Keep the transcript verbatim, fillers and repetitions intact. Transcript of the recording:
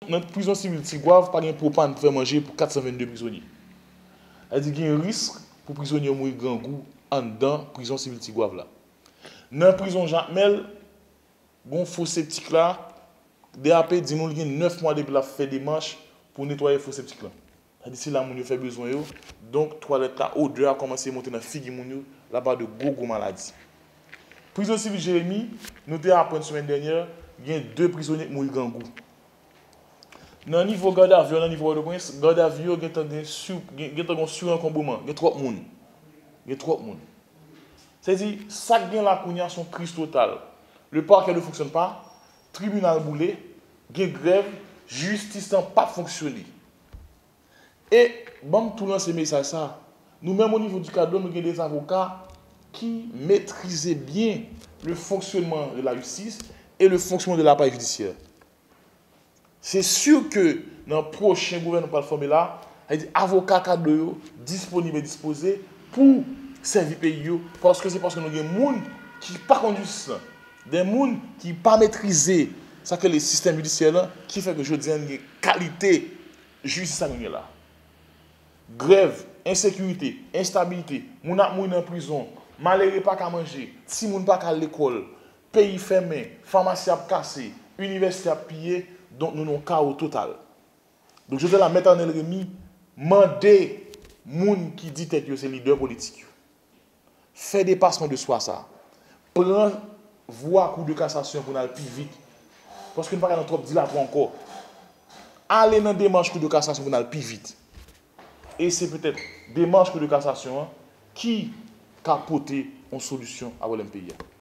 Nan prizon sivil Tigwav, pa gen pwopan pou fè manje pou kat san venn de prizonye. Sa vle di gen risk pou prizonye yo mouri grangou anndan prizon sivil Tigwav la. Nan prizon Jakmèl, gon fo septik la, D A P di nou li gen nèf mwa depi l ap fè demach pou netwaye fo septik lan. Sa vle di se la moun yo fè bezwen yo, donk twalèt la, odè a kòmanse monte nan figi moun yo, l ap ba de gwo gwo maladi. Prizon sivil Jeremi, nou te aprann semèn dènyè, gen de prizonye k mouri grangou. Nan nivo gadavi yo, nan nivo Pòtoprens, gadavi yo gentan gen sou, gen, gentan gen sou ankonbreman, gen twòp moun. Gen twòp moun. Se di, sa k gen la kounye a se yon kriz total. Le parquet ne fonctionne pas, tribinal boule, gen grèv, jistis lan p ap fonksyone. E ban m tou lanse mesaj sa. Nou menm o nivo di kadro, nou gen de avoka ki metrize byen le fonctionnement de la justice et le fonctionnement de l'appareil judiciaire. Se si ke nan pwochen gouvènman pral fòme la, sa vle di avoka kadro yo disponib e dispoze pou sèvi peyi yo, paske se paske nou gen moun ki pa konn jistis lan, de moun ki pa metrize sa ke le sistèm jidisyè lan, ki fè ke jodi a n gen kalite jistis sa nou gen la. Grèv, ensekirite, enstabilite, moun ap mouri nan prizon, malere pa ka manje, timoun pa ka al lekòl, peyi fèmen, famasi ap kase, inivèsite ap piye, donk nou nan yon kawo total. Donk jodi a la, Mèt Arnel Remy mande moun ki di tèt yo se lidè politik yo, fè depasman de swa sa. Pran vwa Kou de Kasasyon pou n al pi vit. Paske n pa ka nan twòp dilatwa ankò. Ale nan demach Kou de Kasasyon pou n al pi vit. E se petèt demach Kou de Kasasyon an ki ka pote yon solisyon a pwoblèm peyi a.